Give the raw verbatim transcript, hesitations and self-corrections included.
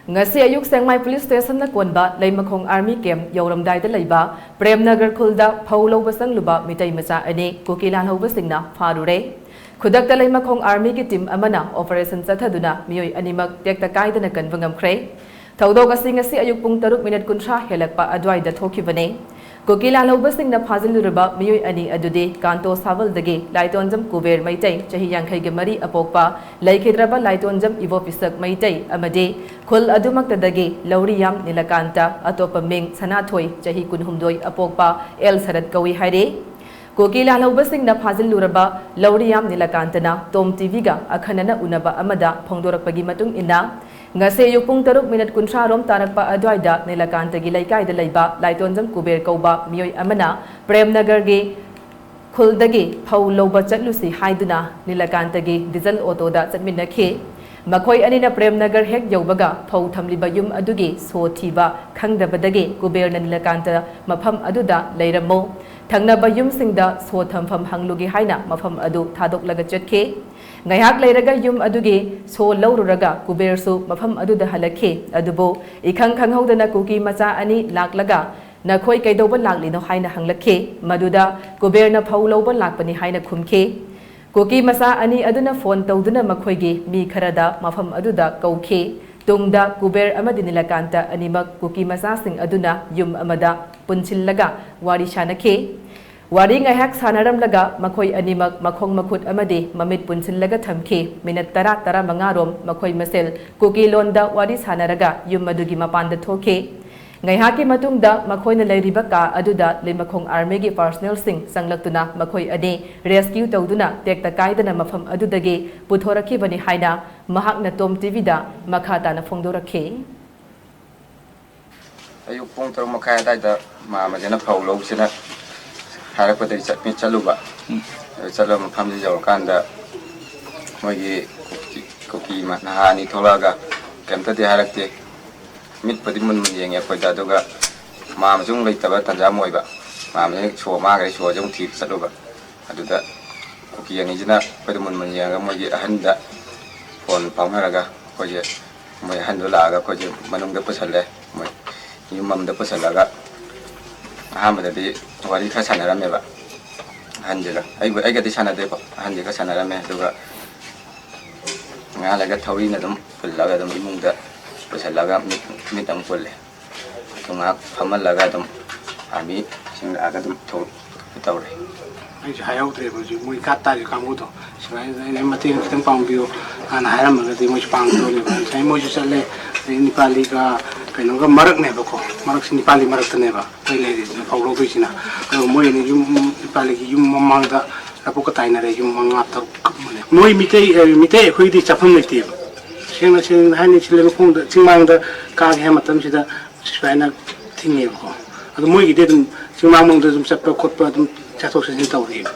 ꯉꯁꯤ ꯑꯌꯨꯛ ꯁꯦꯡꯃꯥꯏ ꯄꯨꯂꯤꯁ ꯁ꯭ꯇꯦꯁꯟꯅ ꯀꯣꯟꯕ ꯂꯩꯃꯈꯣꯡ ꯑꯥꯔꯃꯤ ꯀꯦꯝꯞ ꯌꯧꯔꯝꯗꯥꯏꯗ ꯂꯩꯕ ꯄ꯭ꯔꯦꯝ ꯅꯒꯔ ꯈꯨꯜꯗ ꯐꯧ ꯂꯧꯕ ꯆꯪꯂꯨꯕ ꯃꯤꯇꯩ ꯃꯆꯥ ꯑꯅꯤ ꯀꯨꯀꯤ ꯂꯥꯜꯍꯧꯕꯁꯤꯡꯅ ꯐꯥꯔꯨꯔꯦ꯫ ꯈꯨꯗꯛꯇ ꯂꯩꯃꯈꯣꯡ ꯑꯥꯔꯃꯤꯒꯤ ꯇꯤꯝ ꯑꯃꯅ ꯑꯣꯄꯔꯦꯁꯟ ꯆꯠꯊꯗꯨꯅ ꯃꯤꯑꯣꯏ ꯑꯅꯤꯃꯛ ꯇꯦꯛꯇ ꯀꯥꯏꯗꯅ ꯀꯟꯕ ꯉꯝꯈ꯭ꯔꯦ꯫ ꯊꯧꯗꯣꯛ ꯑꯁꯤ ꯉꯁꯤ ꯑꯌꯨꯛ ꯄꯨꯡ ꯇꯔꯨꯛ ꯃꯤꯅꯠ ꯀꯨꯟꯊ꯭ꯔꯥ ꯍꯦꯜꯂꯛꯄ ꯑꯗꯨꯋꯥꯏꯗ ꯊꯣꯛꯈꯤꯕꯅꯤ꯫ ꯀꯨꯀꯤ ꯂꯥꯜꯍꯧꯕꯁꯤꯡꯅ ꯐꯥꯖꯤꯜꯂꯨꯔꯕ ꯃꯤꯑꯣꯏ ꯑꯅꯤ ꯑꯗꯨꯗꯤ ꯀꯥꯟꯇꯣ ꯁꯥꯕꯜꯗꯒꯤ ꯂꯥꯏꯇꯣꯟꯖꯝ ꯀꯨꯕꯦꯔ ꯃꯩꯇꯩ, ꯆꯍꯤ ꯌꯥꯡꯈꯩꯒ ꯃꯔꯤ ꯑꯄꯣꯛꯄ, ꯂꯩꯈꯤꯗ꯭ꯔꯕ ꯂꯥꯏꯇꯣꯟꯖꯝ ꯏꯕꯣ ꯄꯤꯁꯛ ꯃꯩꯇꯩ ꯑꯃꯗꯤ ꯈꯨꯜ ꯑꯗꯨꯃꯛꯇꯗꯒꯤ ꯂꯧꯔꯤꯌꯥꯝ ꯅꯤꯂꯀꯥꯟꯇ, ꯑꯇꯣꯞꯄ ꯃꯤꯡ ꯁꯅꯥꯊꯣꯏ, ꯆꯍꯤ ꯀꯨꯟꯍꯨꯝꯗꯣꯏ ꯑꯄꯣꯛꯄ ꯑꯦꯜ ꯁꯔꯠ ꯀꯧꯏ ꯍꯥꯏꯔꯤ꯫ ꯀꯨꯀꯤ ꯂꯥꯜꯍꯧꯕꯁꯤꯡꯅ ꯐꯥꯖꯤꯜꯂꯨꯔꯕ ꯂꯧꯔꯤꯌꯥꯝ ꯅꯤꯂꯀꯥꯟꯇꯅ ꯇꯣꯝ ꯇꯤꯚꯤꯒ ꯑꯈꯟꯅꯅ ꯎꯅꯕ ꯑꯃꯗ ꯐꯣꯡꯗꯣꯔꯛꯄꯒꯤ ꯃꯇꯨꯡ ꯏꯟꯅ, ꯉꯁꯤ ꯑꯌꯨꯛ ꯄꯨꯡ ꯇꯔꯨꯛ ꯃꯤꯅꯠ ꯀꯨꯟꯊ꯭ꯔꯥ ꯔꯣꯝ ꯇꯥꯔꯛꯄ ꯑꯗꯨꯋꯥꯏꯗ ꯅꯤꯂꯀꯥꯟꯇꯒꯤ ꯂꯩꯀꯥꯏꯗ ꯂꯩꯕ ꯂꯥꯏꯇꯣꯟꯖꯝ ꯀꯨꯕꯦꯔ ꯀꯧꯕ ꯃꯤꯑꯣꯏ ꯑꯃꯅ ꯄ꯭ꯔꯦꯝꯅꯒꯔꯒꯤ ꯈꯨꯜꯗꯒꯤ ꯐꯧ ꯂꯧꯕ ꯆꯠꯂꯨꯁꯤ ꯍꯥꯏꯗꯨꯅ ꯅꯤꯂꯀꯥꯟꯇꯒꯤ ꯗꯤꯖꯜ ꯑꯣꯇꯣꯗ ꯆꯠꯃꯤꯟꯅꯈꯤ꯫ ꯃꯈꯣꯏ ꯑꯅꯤꯅ ꯄ꯭ꯔꯦꯝꯅꯒꯔ ꯍꯦꯛ ꯌꯧꯕꯒ ꯐꯧ ꯊꯝꯂꯤꯕ ꯌꯨꯝ ꯑꯗꯨꯒꯤ ꯁꯣ ꯊꯤꯕ ꯈꯪꯗꯕꯗꯒꯤ ꯀꯨꯕꯦꯔꯅ ꯅꯤꯂꯀꯥꯟꯇ ꯃꯐꯝ ꯑꯗꯨꯗ ꯂꯩꯔꯝꯃꯨ, ꯊꯪꯅꯕ ꯌꯨꯝꯁꯤꯡꯗ ꯁꯣ ꯊꯝꯐꯝ ꯍꯪꯂꯨꯒꯦ ꯍꯥꯏꯅ ꯃꯐꯝ ꯑꯗꯨ ꯊꯥꯗꯣꯛꯂꯒ ꯆꯠꯈꯤ꯫ ꯉꯥꯏꯍꯥꯛ ꯂꯩꯔꯒ ꯌꯨꯝ ꯑꯗꯨꯒꯤ ꯁꯣ ꯂꯧꯔꯨꯔꯒ ꯀꯨꯕꯦꯔꯁꯨ ꯃꯐꯝ ꯑꯗꯨꯗ ꯍꯜꯂꯛꯈꯤ꯫ ꯑꯗꯨꯕꯨ ꯏꯈꯪ ꯈꯪꯍꯧꯗꯅ ꯀꯨꯀꯤ ꯃꯆꯥ ꯑꯅꯤ ꯂꯥꯛꯂꯒ "ꯅꯈꯣꯏ ꯀꯩꯗꯧꯕ ꯂꯥꯛꯂꯤꯅꯣ?" ꯍꯥꯏꯅ ꯍꯪꯂꯛꯈꯤ꯫ ꯃꯗꯨꯗ ꯀꯨꯕꯦꯔꯅ "ꯐꯧ ꯂꯧꯕ ꯂꯥꯛꯄꯅꯤ" ꯍꯥꯏꯅ ꯈꯨꯝꯈꯤ꯫ ꯀꯨꯀꯤ ꯃꯆꯥ ꯑꯅꯤ ꯑꯗꯨꯅ ꯐꯣꯟ ꯇꯧꯗꯨꯅ ꯃꯈꯣꯏꯒꯤ ꯃꯤ ꯈꯔꯗ ꯃꯐꯝ ꯑꯗꯨꯗ ꯀꯧꯈꯤ꯫ ꯇꯨꯡꯗ ꯀꯨꯕꯦꯔ ꯑꯃꯗꯤ ꯅꯤꯂꯀꯥꯟꯇ ꯑꯅꯤꯃꯛ ꯀꯨꯀꯤ ꯃꯆꯥꯁꯤꯡ ꯑꯗꯨꯅ ꯌꯨꯝ ꯑꯃꯗ ꯄꯨꯟꯁꯤꯜꯂꯒ ꯋꯥꯔꯤ ꯁꯥꯅꯈꯤ꯫ ꯋꯥꯔꯤ ꯉꯥꯏꯍꯥꯛ ꯁꯥꯟꯅꯔꯝꯂꯒ ꯃꯈꯣꯏ ꯑꯅꯤꯃꯛ ꯃꯈꯣꯡ ꯃꯈꯨꯠ ꯑꯃꯗꯤ ꯃꯃꯤꯠ ꯄꯨꯟꯁꯤꯜꯂꯒ ꯊꯝꯈꯤ꯫ ꯃꯤꯅꯠ ꯇꯔꯥ, ꯇꯔꯥꯃꯉꯥ ꯔꯣꯝ ꯃꯈꯣꯏ ꯃꯁꯦꯜ ꯀꯨꯀꯤ ꯂꯣꯟꯗ ꯋꯥꯔꯤ ꯁꯥꯟꯅꯔꯒ ꯌꯨꯝ ꯑꯗꯨꯒꯤ ꯃꯄꯥꯟꯗ ꯊꯣꯛꯈꯤ꯫ ꯉꯥꯏꯍꯥꯛꯀꯤ ꯃꯇꯨꯡꯗ ꯃꯈꯣꯏꯅ ꯂꯩꯔꯤꯕ ꯀꯥ ꯑꯗꯨꯗ ꯂꯩꯃꯈꯣꯡ ꯑꯥꯔꯃꯤꯒꯤ ꯄꯥꯔꯁꯅꯦꯜꯁꯤꯡ ꯆꯪꯂꯛꯇꯨꯅ ꯃꯈꯣꯏ ꯑꯅꯤ ꯔꯦꯁꯀ꯭ꯌꯨ ꯇꯧꯗꯨꯅ ꯇꯦꯛꯇ ꯀꯥꯏꯗꯅ ꯃꯐꯝ ꯑꯗꯨꯗꯒꯤ ꯄꯨꯊꯣꯔꯛꯈꯤꯕꯅꯤ ꯍꯥꯏꯅ ꯃꯍꯥꯛꯅ ꯇꯣꯝ ꯇꯤꯚꯤꯗ ꯃꯈꯥ ꯇꯥꯅ ꯐꯣꯡꯗꯣꯔꯛꯈꯤ꯫ ꯑꯌꯨꯛ ꯄꯨꯡ ꯇꯔꯨꯛ ꯃꯈꯥꯏ ꯑꯗꯨꯋꯥꯏꯗ ꯃꯥꯝꯃꯁꯤꯅ ꯐꯧ ꯂꯧꯁꯤꯅ ꯍꯥꯏꯔꯛꯄꯗꯒꯤ ꯆꯠꯄꯤ-, ꯆꯠꯂꯨꯕ꯫ ꯎꯝ꯫ ꯑꯗꯨ ꯆꯠꯂꯒ ꯃꯐꯝꯁꯤ ꯌꯧꯔꯀꯥꯟꯗ ꯃꯣꯏꯒꯤ ꯀꯨꯀꯤ, ꯀꯨꯀꯤ ꯃ-, ꯅꯍꯥ ꯑꯅꯤ ꯊꯣꯛꯂꯛꯑꯒ ꯀꯩꯝꯇꯗꯤ ꯍꯥꯏꯔꯛꯇꯦ꯫ ꯃꯤꯠꯄꯨꯗꯤ ꯃꯨꯟ ꯃꯨꯟ ꯌꯦꯡꯉꯦ ꯑꯩꯈꯣꯏꯗ, ꯑꯗꯨꯒ ꯃꯥꯝꯃꯁꯨ ꯑꯃꯨꯛ ꯂꯩꯇꯕ ꯇꯥꯟꯖꯥ ꯑꯃ ꯑꯣꯏꯕ꯫ ꯃꯥꯝꯃꯁꯤꯅ ꯁꯣ ꯃꯥꯡꯈ꯭ꯔꯦ, ꯁꯣꯁꯦ ꯑꯃꯨꯛ ꯊꯤꯕ ꯆꯠꯂꯨꯕ꯫ ꯑꯗꯨꯗ ꯀꯨꯀꯤ ꯑꯅꯤꯁꯤꯅ ꯑꯩꯈꯣꯏꯗ ꯃꯨꯟ ꯃꯨꯟ ꯌꯦꯡꯉꯒ ꯃꯣꯏꯒꯤ ꯑꯍꯟꯗ ꯐꯣꯟ ꯐꯥꯎꯅꯔꯒ ꯑꯩꯈꯣꯏꯁꯦ ꯃꯣꯏ ꯑꯍꯟꯗꯣ ꯂꯥꯛꯑꯒ ꯑꯩꯈꯣꯏꯁꯦ ꯃꯅꯨꯡꯗ ꯄꯨꯁꯜꯂꯦ꯫ ꯃꯣꯏ ꯌꯨꯝ ꯑꯃꯗ ꯄꯨꯁꯜꯂꯒ ꯑꯍꯥꯟꯕꯗꯗꯤ ꯋꯥꯔꯤ ꯈꯔ ꯁꯥꯟꯅꯔꯝꯃꯦꯕ ꯑꯍꯟꯁꯤꯒ꯫ ꯑꯩꯕꯨ, ꯑꯩꯒꯗꯤ ꯁꯥꯟꯅꯗꯦꯀꯣ, ꯑꯍꯟꯁꯤꯒ ꯁꯥꯟꯅꯔꯝꯃꯦ꯫ ꯑꯗꯨꯒ ꯉꯥꯏꯍꯥꯛ ꯂꯩꯔꯒ ꯊꯧꯔꯤꯅ ꯑꯗꯨꯝ ꯄꯨꯜꯂꯒ ꯑꯗꯨꯝ ꯏꯃꯨꯡꯗ ꯄꯨꯁꯜꯂꯒ ꯃꯤꯠ, ꯃꯤꯠ ꯑꯃꯨꯛ ꯄꯨꯜꯂꯦ꯫ ꯑꯗꯨ ꯉꯥꯏꯍꯥꯛ ꯐꯝꯍꯜꯂꯒ ꯑꯗꯨꯝ ꯑꯥꯔꯃꯤꯁꯤꯡ ꯂꯥꯛꯑꯒ ꯑꯗꯨꯝ ꯊꯧ-, ꯇꯧꯔꯦ꯫ ꯑꯩꯁꯨ ꯍꯥꯏꯍꯧꯗ꯭ꯔꯦꯕ ꯍꯧꯖꯤꯛ ꯃꯣꯏ ꯒꯥꯠ ꯇꯥꯔꯤ ꯀꯥꯡꯕꯨꯗꯣ꯫ ꯁꯨꯃꯥꯏꯅ ꯑꯩꯅ ꯃꯇꯦꯡ ꯈꯤꯇꯪ ꯄꯥꯡꯕꯤꯌꯨ ꯍꯥꯟꯅ ꯍꯥꯏꯔꯝꯃꯒꯗꯤ ꯃꯣꯏꯁꯨ ꯄꯥꯡꯒꯗꯧꯅꯦꯕ꯫ ꯉꯁꯥꯏ ꯃꯣꯏꯁꯨ ꯆꯠꯂꯦ, ꯑꯗꯩ ꯅꯤꯄꯥꯂꯤꯒ ꯀꯩꯅꯣꯒ ꯃꯔꯛꯅꯦꯕꯀꯣ, ꯃꯔꯛꯁꯤ ꯅꯤꯄꯥꯂꯤ ꯃꯔꯛꯇꯅꯦꯕ ꯑꯩꯈꯣꯏ ꯂꯩꯔꯤꯁꯤꯅ ꯐꯧ ꯂꯧꯗꯣꯏꯁꯤꯅ꯫ ꯑꯗꯣ ꯃꯣꯏꯅ ꯌꯨꯝ, ꯅꯤꯄꯥꯂꯤꯒꯤ ꯌꯨꯝ ꯃꯃꯥꯡꯗ ꯂꯕꯨꯛꯀ ꯇꯥꯏꯅꯔꯦ, ꯌꯨꯝ ꯃꯉꯥ ꯇꯔꯨꯛ ꯀꯨꯝꯕꯅꯦ꯫ ꯃꯣꯏ ꯃꯤꯇꯩ, ꯑ, ꯃꯤꯇꯩ ꯑꯩꯈꯣꯏꯒꯤꯗꯤ ꯆꯠꯐꯝ ꯂꯩꯇꯦꯕ꯫ ꯁꯦꯡꯅ, ꯁꯦꯡꯅ ꯍꯥꯏꯅꯤ, ꯁꯤꯜꯂꯩ ꯃꯈꯣꯡꯗ ꯆꯤꯡꯃꯥꯡꯗ ꯀꯥꯒꯦ ꯍꯥꯏꯕ ꯃꯇꯝꯁꯤꯗ ꯁꯨꯃꯥꯏꯅ ꯊꯤꯡꯉꯦꯕꯀꯣ꯫ ꯑꯗꯣ ꯃꯣꯏꯒꯤꯗꯤ ꯑꯗꯨꯝ ꯆꯤꯡꯃꯥꯡ ꯃꯅꯨꯡꯗ ꯑꯗꯨꯝ ꯆꯠꯄ ꯈꯣꯠꯄ ꯑꯗꯨꯝ ꯆꯠꯊꯣꯛ ꯆꯠꯁꯤꯟ ꯇꯧꯔꯤꯕ꯫